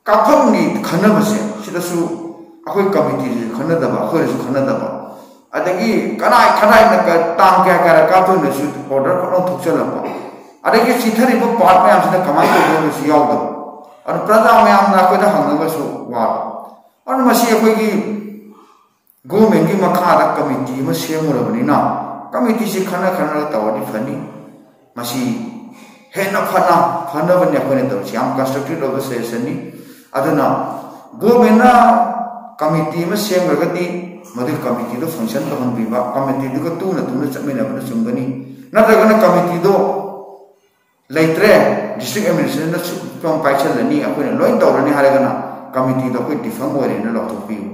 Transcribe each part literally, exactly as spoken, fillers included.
ꯀꯥꯞꯐꯝꯒꯤ ꯈꯟꯅꯕꯁꯦ ꯁꯤꯗꯁꯨ ꯑꯩꯈꯣꯏ ꯀꯃꯤꯇꯤꯁꯤꯁꯨ ꯈꯟꯅꯗꯕ, ꯑꯩꯈꯣꯏꯅꯁꯨ ꯈꯟꯅꯗꯕ, ꯑꯗꯒꯤ ꯀꯅꯥꯏ ꯀꯅꯥꯏꯅ ꯀ-, ꯇꯥꯡ ꯀꯌꯥ ꯀꯌꯥꯗ ꯀꯥꯞꯇꯣꯏꯅꯣꯁꯨ ꯑꯣꯔꯗꯔ ꯐꯠ ꯂꯥꯎ ꯊꯣꯛꯆꯜꯂꯛꯄ, ꯑꯗꯒꯤ ꯆꯤꯊꯔꯤꯕ ꯄꯥꯔꯠ ꯃꯌꯥꯝꯁꯤꯅ ꯀꯃꯥꯏꯅ ꯇꯧꯗꯣꯏꯅꯣꯁꯨ ꯌꯥꯎꯗꯕ, ꯑꯗꯨ ꯄ꯭ꯔꯖꯥ ꯃꯌꯥꯝꯅ ꯑꯩꯈꯣꯏꯗ ꯍꯪꯉꯒꯁꯨ ꯋꯥꯕ꯫ ꯑꯗꯨꯅ ꯃꯁꯤ ꯑꯩꯈꯣꯏꯒꯤ ꯒꯣꯔꯃꯦꯟꯒꯤ ꯃꯈꯥꯗ ꯀꯃꯤꯇꯤ ꯑꯃ ꯁꯦꯝꯃꯨꯔꯕꯅꯤꯅ ꯀꯃꯤꯇꯤꯁꯤ ꯈꯟꯅ ꯈꯟꯅꯔꯒ ꯇꯧꯔꯗꯤ ꯐꯅꯤ꯫ ꯃꯁꯤ ꯍꯦꯟꯅ ꯐꯅ ꯐꯅꯕꯅꯤ ꯑꯩꯈꯣꯏꯅ ꯇꯧꯔꯤꯁꯤ, ꯌꯥꯝ ꯀꯟꯁꯇ꯭ꯔꯛꯇꯤꯚ ꯑꯣꯏꯕ ꯁꯖꯦꯁꯟꯅꯤ꯫ ꯑꯗꯨꯅ ꯒꯣꯔꯃꯦꯟꯅ ꯀꯃꯤꯇꯤ ꯑꯃ ꯁꯦꯝꯈ꯭ꯔꯒꯗꯤ ꯃꯗꯨꯒꯤ ꯀꯃꯤꯇꯤꯗꯨ ꯐꯪꯁꯟ ꯇꯧꯍꯟꯕꯤꯕ, ꯀꯃꯤꯇꯤꯗꯨꯒ ꯇꯨꯅ ꯇꯨꯅ ꯆꯠꯃꯤꯟꯅꯕꯅ ꯆꯨꯝꯒꯅꯤ꯫ ꯅꯠꯇ꯭ꯔꯒꯅ ꯀꯃꯤꯇꯤꯗꯣ ꯂꯩꯇ꯭ꯔꯦ, ꯗꯤꯁꯇ꯭ꯔꯤꯛ ꯑꯦꯗꯃꯤꯅꯤꯁꯇ꯭ꯔꯦꯁꯟꯅ ꯁꯨ-, ꯁꯨꯝ ꯄꯥꯏꯁꯜꯂꯅꯤ, ꯑꯩꯈꯣꯏꯅ ꯂꯣꯏ ꯇꯧꯔꯅꯤ ꯍꯥꯏꯔꯒꯅ ꯀꯃꯤꯇꯤꯗꯣ ꯑꯩꯈꯣꯏ ꯗꯤꯐꯪ ꯑꯣꯏꯔꯦꯅ ꯂꯥꯎꯊꯣꯛꯄꯤꯌꯨ꯫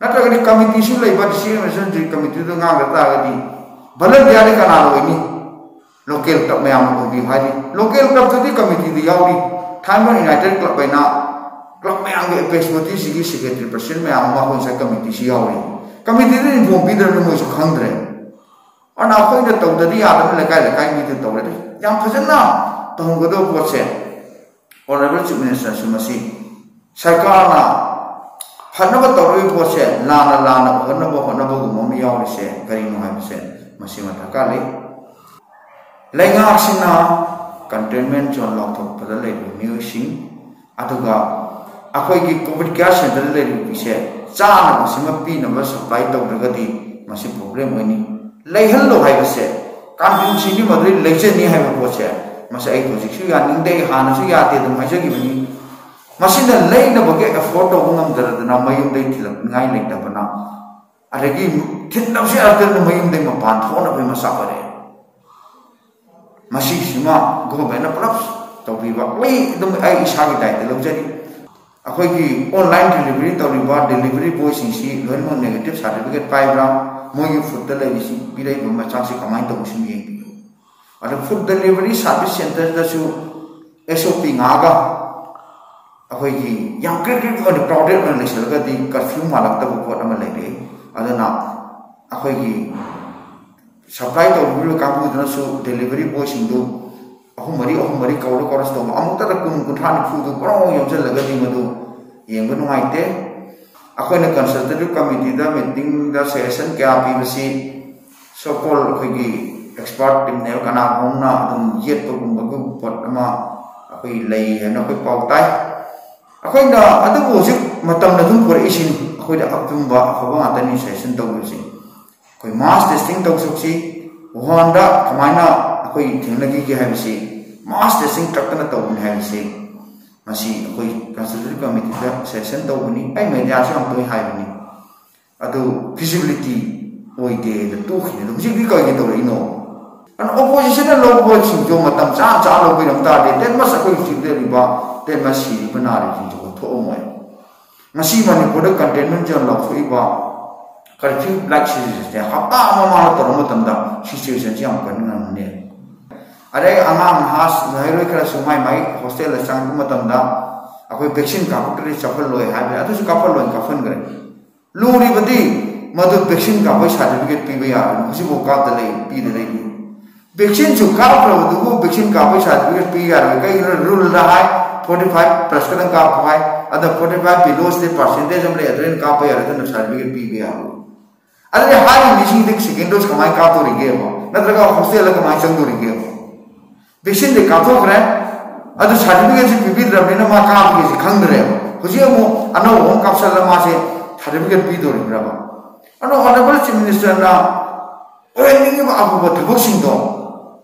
ꯅꯠꯇ꯭ꯔꯒꯗꯤ ꯀꯃꯤꯇꯤꯁꯨ ꯂꯩꯕ, ꯗꯤꯁꯇ꯭ꯔꯤꯛ ꯑꯦꯗꯃꯤꯅꯤꯁꯇ꯭ꯔꯦꯁꯟ ꯀꯃꯤꯇꯤꯗꯨꯗ ꯉꯥꯡꯗ ꯇꯥꯔꯒꯗꯤ ꯚꯂꯟꯇꯤꯌꯥꯔꯗꯤ ꯀꯅꯥꯅ ꯑꯣꯏꯅꯤ? ꯂꯣꯀꯦꯜ ꯀ꯭ꯂꯕ ꯃꯌꯥꯝꯅ ꯑꯣꯏꯕꯤꯌꯨ ꯍꯥꯏꯔꯤ꯫ ꯂꯣꯀꯦꯜ ꯀ꯭ꯂꯕꯇꯨꯗꯤ ꯀꯃꯤꯇꯤꯗ ꯌꯥꯎꯔꯤ꯫ ꯊꯥꯏꯃꯟ ꯌꯨꯅꯥꯏꯇꯦꯠ ꯀ꯭ꯂꯕ ꯍꯥꯏꯅ ꯀ꯭ꯂꯕ ꯃꯌꯥꯝꯒꯤ ꯑꯦꯄꯦꯁ ꯕꯣꯗꯤꯁꯤꯒꯤ ꯁꯦꯀ꯭ꯔꯦꯇꯔꯤ ꯄ꯭ꯔꯁꯤꯗꯦꯟ ꯃꯌꯥꯝ ꯑꯃ ꯑꯩꯈꯣꯏ ꯉꯁꯥꯏ ꯀꯃꯤꯇꯤꯁꯤ ꯌꯥꯎꯔꯤ꯫ ꯀꯃꯤꯇꯤꯗ ꯏꯟꯐꯣꯔꯝ ꯄꯤꯗ꯭ꯔꯕꯅꯤꯅ ꯃꯣꯏꯁꯨ ꯈꯪꯗ꯭ꯔꯦ꯫ ꯑꯗꯨꯅ ꯑꯩꯈꯣꯏꯅ ꯇꯧꯗꯗꯤ ꯌꯥꯗꯕ, ꯂꯩꯀꯥꯏ ꯂꯩꯀꯥꯏ ꯃꯤꯗꯨ ꯇꯧꯔꯦ꯫ ꯌꯥꯝ ꯐꯖꯅ ꯇꯧꯍꯟꯒꯗꯕ ꯄꯣꯠꯁꯦ, ꯑꯣꯅꯔꯦꯕꯜ ꯆꯤꯐ ꯃꯤꯅꯤꯁꯇꯔꯁꯨ ꯃꯁꯤ ꯁꯔꯀꯥꯔꯅ ꯐꯅꯕ ꯇꯧꯔꯤꯕ ꯄꯣꯠꯁꯦ ꯂꯥꯟꯅ ꯂꯥꯟꯅ ꯑꯣꯏꯍꯟꯅꯕ ꯍꯣꯠꯅꯕꯒꯨꯝꯕ ꯑꯃ ꯌꯥꯎꯔꯤꯁꯦ ꯀꯔꯤꯅꯣ ꯍꯥꯏꯕꯁꯦ ꯃꯁꯤꯃ ꯗꯔꯀꯥꯔ ꯂꯩ꯫ ꯂꯩꯉꯥꯛꯁꯤꯅ ꯀꯟꯇꯦꯟꯃꯦꯟ ꯖꯣꯟ ꯂꯥꯎꯊꯣꯛꯄꯗ ꯂꯩꯔꯤꯕ ꯃꯤꯑꯣꯏꯁꯤꯡ, ꯑꯗꯨꯒ ꯑꯩꯈꯣꯏꯒꯤ ꯀꯣꯚꯤꯗ ꯀꯤꯌꯔ ꯁꯦꯟꯇꯔꯗ ꯂꯩꯔꯤꯕꯁꯦ ꯆꯥꯅꯕꯁꯤꯃ ꯄꯤꯅꯕ ꯁꯄ꯭ꯂꯥꯏ ꯇꯧꯗ꯭ꯔꯒꯗꯤ ꯃꯁꯤ ꯄ꯭ꯔꯣꯕ꯭ꯂꯦꯝ ꯑꯣꯏꯅꯤ꯫ ꯂꯩꯍꯜꯂꯣ ꯍꯥꯏꯕꯁꯦ, ꯀꯥꯟꯇ꯭ꯔꯤꯕ꯭ꯌꯨꯁꯟꯗꯤ ꯃꯗꯨꯗꯩ ꯂꯩꯖꯅꯤ ꯍꯥꯏꯕ ꯄꯣꯠꯁꯦ, ꯃꯁꯤ ꯑꯩ ꯍꯧꯖꯤꯛꯁꯨ ꯌꯥꯅꯤꯡꯗꯦ, ꯑꯩ ꯍꯥꯟꯅꯁꯨ ꯌꯥꯗꯦ ꯑꯗꯨꯝ ꯍꯥꯏꯖꯈꯤꯕꯅꯤ꯫ ꯃꯁꯤꯅ ꯂꯩꯅꯕꯒꯤ ꯑꯦꯐꯣꯔꯗ ꯇꯧꯕ ꯉꯝꯗꯗꯅ ꯃꯌꯨꯝꯗꯒꯤ ꯊꯤꯜꯂꯛꯅꯤꯡꯉꯥꯏ ꯂꯩꯇꯕꯅ, ꯑꯗꯒꯤ ꯊꯤꯟꯗꯕꯁꯨ ꯌꯥꯔꯛꯇꯗꯅ ꯃꯌꯨꯝꯗꯒꯤ ꯃꯄꯥꯟ ꯊꯣꯛꯅꯕꯒꯤ ꯃꯆꯥꯛ ꯑꯣꯏꯔꯛꯑꯦ꯫ ꯃꯁꯤꯁꯤꯃ ꯒꯣꯚꯔꯟꯃꯦꯟꯠꯅ ꯄꯨꯂꯞ ꯇꯧꯕꯤꯕ, ꯑꯩ ꯑꯗꯨꯝ ꯑꯩ ꯏꯁꯥꯒꯤ ꯗꯥꯏꯇ ꯂꯧꯖꯔꯤ꯫ ꯑꯩꯈꯣꯏꯒꯤ ꯑꯣꯟꯂꯥꯏꯟ ꯗꯦꯂꯤꯚꯔꯤ ꯇꯧꯔꯤꯕ ꯗꯦꯂꯤꯚꯔꯤ ꯕꯣꯏꯁꯤꯡꯁꯤ ꯂꯣꯏꯅꯃꯛ ꯅꯦꯒꯦꯇꯤꯚ ꯁꯥꯔꯇꯤꯐꯤꯀꯦꯠ ꯄꯥꯏꯕ꯭ꯔꯥ, ꯃꯣꯏꯒꯤ ꯐꯨꯗꯇ ꯂꯩꯔꯤꯁꯤ, ꯄꯤꯔꯛꯏꯕ ꯃꯆꯥꯛꯁꯤ ꯀꯃꯥꯏꯅ ꯇꯧꯕꯁꯤꯡ ꯌꯦꯡꯕꯤꯌꯨ꯫ ꯑꯗꯣ ꯐꯨꯗ ꯗꯦꯂꯤꯚꯔꯤ ꯁꯥꯔꯚꯤꯁ ꯁꯦꯟꯇꯔꯗꯁꯨ ꯑꯦꯁ ꯑꯣ ꯄꯤ ꯉꯥꯛꯑꯒ ꯑꯩꯈꯣꯏꯒꯤ ꯌꯥꯝ ꯀ꯭ꯔꯤꯛ ꯀ꯭ꯔꯤꯛ ꯑꯣꯏꯅ ꯀ꯭ꯔꯥꯎꯗꯦꯗ ꯑꯣꯏꯅ ꯂꯩꯁꯤꯜꯂꯒꯗꯤ ꯀꯔꯐ꯭ꯌꯨ ꯃꯥꯜꯂꯛꯇꯕ ꯄꯣꯠ ꯑꯃ ꯂꯩꯔꯦ꯫ ꯑꯗꯨꯅ ꯑꯩꯈꯣꯏꯒꯤ ꯁꯄ꯭ꯂꯥꯏ ꯇꯧꯕꯤꯔꯤꯕ ꯀꯥꯡꯕꯨꯗꯨꯅꯁꯨ ꯗꯦꯂꯤꯚꯔꯤ ꯕꯣꯏꯁꯤꯡꯗꯨ ꯑꯍꯨꯝ ꯃꯔꯤ ꯑꯍꯨꯝ ꯃꯔꯤ ꯀꯧꯔ ꯀꯧꯔꯁꯨ ꯇꯧꯕ, ꯑꯃꯨꯛꯇꯗ ꯀꯨꯟ, ꯀꯨꯟꯊ꯭ꯔꯥ, ꯅꯤꯐꯨꯗꯨ ꯄꯨꯔꯥ ꯌꯣꯝꯁꯤꯜꯂꯒꯗꯤ ꯃꯗꯨ ꯌꯦꯡꯕ ꯅꯨꯡꯉꯥꯏꯇꯦ꯫ ꯑꯩꯈꯣꯏꯅ consultative committeeꯗ meetingꯗ suggestion ꯀꯌꯥ ꯄꯤꯕꯁꯤ so called ꯑꯩꯈꯣꯏꯒꯤ expert teamꯅꯦꯕ, ꯀꯅꯥꯒꯨꯝꯕꯅ ꯑꯗꯨꯝ ꯌꯦꯠꯄꯒꯨꯝꯕꯒꯤ ꯄꯣꯠ ꯑꯃ ꯑꯩꯈꯣꯏ ꯂꯩ ꯍꯥꯏꯅ ꯑꯩꯈꯣꯏ ꯄꯥꯎ ꯇꯥꯏ꯫ ꯑꯩꯈꯣꯏꯅ ꯑꯗꯨꯕꯨ ꯍꯧꯖꯤꯛ ꯃꯇꯝꯅ ꯑꯗꯨꯝ ꯄꯨꯔꯛꯏꯁꯤꯅꯤ, ꯑꯩꯈꯣꯏꯗ ꯑꯆꯨꯝꯕ ꯑꯐꯕ ꯉꯥꯛꯇꯅꯤ suggestion ꯇꯧꯔꯤꯕꯁꯤ꯫ ꯑꯩꯈꯣꯏ mass testing ꯇꯧꯁꯨꯛꯁꯤ, ꯋꯨꯍꯥꯟꯗ ꯀꯃꯥꯏꯅ ꯑꯩꯈꯣꯏ ꯊꯦꯡꯅꯈꯤꯒꯦ ꯍꯥꯏꯕꯁꯤ, mass testing ꯇꯛꯇꯅ ꯇꯧꯕꯅꯤ ꯍꯥꯏꯕꯁꯤ, ꯃꯁꯤ ꯑꯩꯈꯣꯏ consultative committeeꯗ suggestion ꯇꯧꯕꯅꯤ꯫ ꯑꯩ mediaꯁꯨ ꯌꯥꯝ ꯇꯣꯏ ꯍꯥꯏꯕꯅꯤ, ꯑꯗꯨ feasibility ꯑꯣꯏꯗꯦꯅ ꯇꯣꯛꯈꯤꯅꯤ꯫ ꯑꯗꯣ ꯍꯧꯖꯤꯛꯇꯤ ꯀꯔꯤꯒꯤ ꯇꯧꯔꯛꯏꯅꯣ? ꯑꯗꯨꯅ oppositionꯅ ꯂꯧꯕꯁꯤꯡꯗꯣ ꯃꯇꯝ ꯆꯥꯅ ꯆꯥꯅ ꯂꯧꯕꯤꯔꯝ ꯇꯥꯔꯗꯤ ꯇꯦꯟꯃꯁ ꯑꯩꯈꯣꯏ ꯍꯧꯖꯤꯛ ꯂꯩꯔꯤꯕ ꯇꯦꯟꯃꯁ ꯁꯤꯔꯤꯕ ꯅꯥꯔꯤꯕꯁꯤꯡꯁꯦ ꯑꯩꯈꯣꯏ ꯊꯣꯛꯑꯝꯃꯣꯏ꯫ ꯉꯁꯤ ꯃꯅꯤꯄꯨꯔꯗ containment zone ꯂꯥꯎꯊꯣꯛꯏꯕ curfew like situationꯁꯦ ꯍꯞꯇꯥ ꯑꯃ ꯃꯥꯡꯗ ꯇꯧꯔꯛꯄ ꯃꯇꯝꯗ situationꯁꯦ ꯌꯥꯝ ꯀꯟꯅ ꯉꯝꯒꯅꯤ꯫ ꯑꯗꯩ ꯑꯉꯥꯡ ꯅꯍꯥ ꯃꯍꯩꯔꯣꯏ ꯈꯔꯁꯨ ꯃꯥꯏ ꯃꯥꯏ hostelꯗ ꯆꯪꯕ ꯃꯇꯝꯗ ꯑꯩꯈꯣꯏ vaccine ꯀꯥꯞꯄꯛꯇ꯭ꯔꯗꯤ ꯆꯠꯍꯜꯂꯣꯏ ꯍꯥꯏꯕ, ꯑꯗꯨꯁꯨ ꯀꯥꯞꯍꯜꯂꯣꯏꯅ ꯀꯥꯞꯍꯟꯈ꯭ꯔꯦ꯫ ꯂꯨꯔꯤꯕꯗꯤ ꯃꯗꯨ vaccine ꯀꯥꯞꯄꯒꯤ certificate ꯄꯤꯕ ꯌꯥꯔꯣꯏ, ꯍꯧꯖꯤꯛꯐꯥꯎ ꯀꯥꯞꯇ ꯂꯩ, ꯄꯤꯗ ꯂꯩꯔꯤ꯫ Vaccineꯁꯨ ꯀꯥꯞꯈ꯭ꯔꯕꯗꯨꯕꯨ vaccine ꯀꯥꯞꯄꯒꯤ certificate ꯄꯤ ꯌꯥꯔꯣꯏ꯫ ꯀꯩꯒꯤꯅꯣ? Ruleꯗ ꯍꯥꯏ forty five plus ꯈꯛꯇꯪ ꯀꯥꯞꯄꯨ ꯍꯥꯏ, ꯑꯗ forty five belowꯁꯤꯗꯤ percentage ꯑꯃ ꯂꯩ, ꯑꯗꯨꯗꯩ ꯍꯦꯟꯅ ꯀꯥꯞꯄ ꯌꯥꯔꯣꯏ, ꯑꯗꯨꯅ certificate ꯄꯤꯕ ꯌꯥꯔꯣꯏ꯫ ꯑꯗꯨꯗꯤ ꯍꯥꯏꯔꯤꯕ ꯃꯤꯁꯤꯡꯗꯤ second dose ꯀꯃꯥꯏꯅ ꯀꯥꯞꯇꯧꯔꯤꯒꯦꯕ? ꯅꯠꯇ꯭ꯔꯒ hostelꯗ ꯀꯃꯥꯏꯅ ꯆꯪꯗꯧꯔꯤꯒꯦꯕ? Vaccineꯗꯤ ꯀꯥꯞꯊꯣꯛꯈ꯭ꯔꯦ, ꯑꯗꯨ certificateꯁꯤ ꯄꯤꯕꯤꯗ꯭ꯔꯕꯅꯤꯅ ꯃꯥ ꯀꯥꯞꯈꯤꯁꯤ ꯈꯪꯗ꯭ꯔꯦꯕ꯫ ꯍꯧꯖꯤꯛ ꯑꯃꯨꯛ ꯑꯅꯧꯕ ꯑꯃ ꯀꯥꯞꯁꯜꯂ ꯃꯥꯁꯦ certificate ꯄꯤꯗꯧꯔꯤꯕ꯭ꯔꯕ? ꯑꯗꯣ honourable Chief Ministerꯅ ꯑꯣꯏꯍꯟꯅꯤꯡꯉꯤꯕ ꯑꯐꯕ ꯊꯕꯛꯁꯤꯡꯗꯣ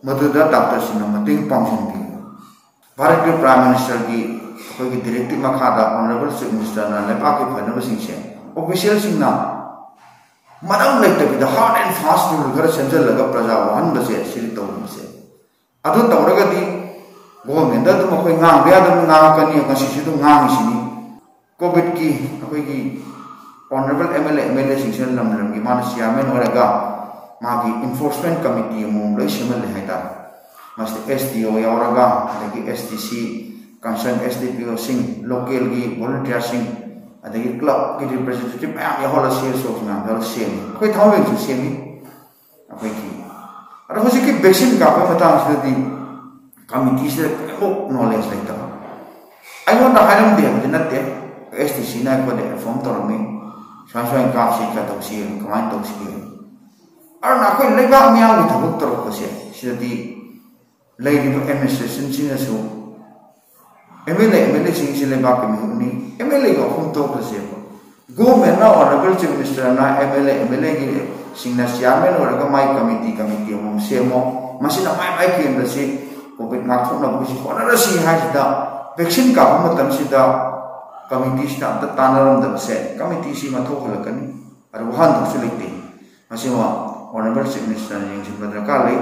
ꯃꯗꯨꯗ doctorꯁꯤꯡꯅ ꯃꯇꯦꯡ ꯄꯥꯡꯁꯤꯟꯕꯤꯌꯨ꯫ ꯚꯥꯔꯠꯀꯤ Prime Ministerꯒꯤ ꯑꯩꯈꯣꯏꯒꯤ directive ꯃꯈꯥꯗ honourable Chief Ministerꯅ ꯂꯩꯕꯥꯛꯀꯤ ꯐꯅꯕꯁꯤꯡꯁꯦ officialꯁꯤꯡꯅ ꯃꯔꯝ ꯂꯩꯇꯕꯤꯗ hard and fast rule ꯈꯔ ꯁꯦꯝꯖꯤꯜꯂꯒ ꯄ꯭ꯔꯖꯥ ꯋꯥꯍꯟꯕꯁꯦ, ꯁꯤꯗꯤ ꯇꯧꯔꯝꯕꯁꯦ꯫ ꯑꯗꯨ ꯇꯧꯔꯒꯗꯤ governmentꯗ ꯑꯗꯨꯝ ꯑꯩꯈꯣꯏ ꯉꯥꯡꯕ ꯌꯥꯗꯕ ꯉꯥꯡꯉꯛꯀꯅꯤ, ꯉꯁꯤꯁꯨ ꯑꯗꯨꯝ ꯉꯥꯡꯉꯤꯁꯤꯅꯤ꯫ COVIDꯀꯤ ꯑꯩꯈꯣꯏꯒꯤ honourable MLA, MLAꯁꯤꯡꯁꯤꯅ ꯂꯝ ꯂꯝꯒꯤ ꯃꯥꯅ chairman ꯑꯣꯏꯔꯒ ꯃꯥꯒꯤ enforcement committee ꯑꯃꯃꯝ ꯂꯣꯏ ꯁꯦꯝꯍꯜꯂꯦ ꯍꯥꯏꯇꯥꯔꯦ꯫ ꯃꯁꯤꯗ SDO ꯌꯥꯎꯔꯒ, ꯑꯗꯒꯤ SDC, concern SDPOꯁꯤꯡ, localꯒꯤ volunteerꯁꯤꯡ, ꯑꯗꯒꯤ clubꯀꯤ representative ꯃꯌꯥꯝ ꯌꯥꯎꯍꯜꯂ CSOꯁꯤꯡ ꯃꯌꯥꯝ ꯌꯥꯎꯍꯜꯂ ꯁꯦꯝꯃꯤ꯫ ꯑꯩꯈꯣꯏ ꯊꯥꯡꯃꯩꯕꯟꯁꯨ ꯁꯦꯝꯃꯤ꯫ ꯑꯩꯈꯣꯏꯒꯤ ꯑꯗꯣ ꯍꯧꯖꯤꯛꯀꯤ vaccine ꯀꯥꯞꯄꯒꯤ ꯃꯇꯥꯡꯁꯤꯗꯗꯤ ꯀꯃꯤꯇꯤꯁꯤꯗ ꯀꯔꯤꯝꯐꯥꯎ ꯅꯣꯂꯦꯖ ꯂꯩꯇꯕ꯫ ꯑꯩꯉꯣꯟꯗ ꯍꯥꯏꯔꯝꯗꯦ ꯍꯥꯏꯕꯗꯤ ꯅꯠꯇꯦ, ꯑꯦꯁ ꯗꯤ ꯁꯤꯅ ꯑꯩꯈꯣꯏꯗ ꯏꯟꯐꯣꯔꯝ ꯇꯧꯔꯝꯃꯤ, ꯁꯨꯃꯥꯏ ꯁꯨꯃꯥꯏꯅ ꯀꯥꯞꯁꯤ, ꯀꯩꯗꯧꯁꯤ, ꯀꯃꯥꯏꯅ ꯇꯧꯁꯤ꯫ ꯑꯗꯨꯅ ꯑꯩꯈꯣꯏ ꯂꯩꯕꯥꯛ ꯃꯤꯌꯥꯝꯒꯤ ꯊꯕꯛ ꯇꯧꯔꯛꯄꯁꯦ ꯁꯤꯗꯗꯤ ꯂꯩꯔꯤꯕ ꯑꯦꯗꯃꯤꯅꯤꯁꯇ꯭ꯔꯦꯁꯟꯁꯤꯅꯁꯨ M L A M L ꯑꯦꯁꯤꯡꯁꯤ ꯂꯩꯕꯥꯛꯀꯤ ꯃꯤꯍꯨꯠꯅꯤ, ꯑꯦꯝ ꯑꯦꯜ ꯑꯦꯒꯤ ꯋꯥꯐꯝ ꯇꯣꯛꯈ꯭ꯔꯁꯦꯕ꯫ ꯒꯣꯔꯃꯦꯟꯅ, ꯑꯣꯅꯔꯦꯕꯜ ꯆꯤꯐ ꯃꯤꯅꯤꯁꯇꯔꯅ M L A M L ꯑꯦꯒꯤ ꯁꯤꯡꯅ ꯆꯤꯌꯥꯔꯃꯦꯟ ꯑꯣꯏꯔꯒ ꯃꯥꯏ ꯀꯃꯤꯇꯤ ꯀꯃꯤꯇꯤ ꯑꯃꯃꯝ ꯁꯦꯝꯃꯣ, ꯃꯁꯤꯅ ꯃꯥꯏ ꯃꯥꯏ ꯀꯦꯟꯗ꯭ꯔꯁꯤ ꯀꯣꯚꯤꯗ ꯉꯥꯛꯊꯣꯛꯅꯕꯒꯤꯁꯨ ꯍꯣꯠꯅꯔꯁꯤ ꯍꯥꯏꯁꯤꯗ ꯚꯦꯛꯁꯤꯟ ꯀꯥꯞꯄ ꯃꯇꯝꯁꯤꯗ ꯀꯃꯤꯇꯤꯁꯤꯗ ꯑꯝꯇ ꯇꯥꯟꯅꯔꯝꯗꯕꯁꯦ ꯀꯃꯤꯇꯤꯁꯤ ꯃꯊꯧ ꯍꯜꯂꯛꯀꯅꯤ꯫ ꯑꯗꯨ ꯋꯥꯍꯟꯊꯣꯛꯁꯨ ꯂꯩꯇꯦ꯫ ꯃꯁꯤꯃ ꯑꯣꯅꯔꯦꯕꯜ ꯆꯤꯐ ꯃꯤꯅꯤꯁꯇꯔꯅ ꯌꯦꯡꯁꯤꯟꯕ ꯗꯔꯀꯥꯔ ꯂꯩ꯫